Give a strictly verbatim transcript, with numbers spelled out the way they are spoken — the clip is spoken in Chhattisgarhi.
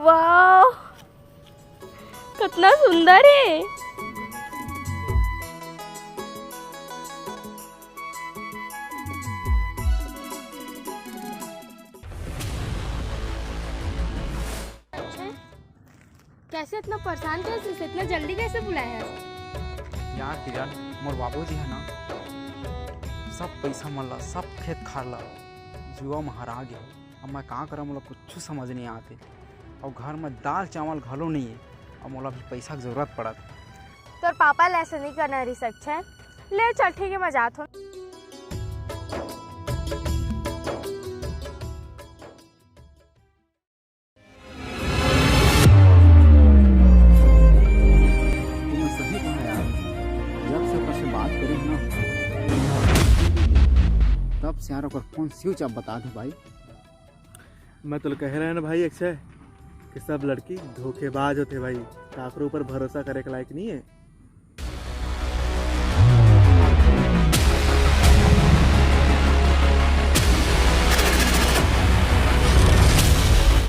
वाह, कितना सुंदर है। अच्छा, कैसे इतना परेशान, कैसे इतना जल्दी कैसे बुलाया है? यार किरण, मोर बाबूजी है ना, सब पैसा मन ला, सब खेत खार ला जुआ में हरा गे। अब मैं का करा, मोला कुछ समझ नहीं आते। और घर में दाल चावल घलो नहीं है। अब मोला भी पैसा की जरूरत पड़त। तोर पापा ला ऐसे नहीं करना रही सकते। ले चल ठीक है, मैं जात हूँ। तुमने सही कहा यार, जब से ओकर से बात करे ना, तब से यार ओकर फोन स्विच ऑफ बता दे भाई। मैं तो कह रहे ना भाई अक्षय कि सब लड़की धोखेबाज होते भाई, काकरो ऊपर भरोसा करे के लायक नहीं है।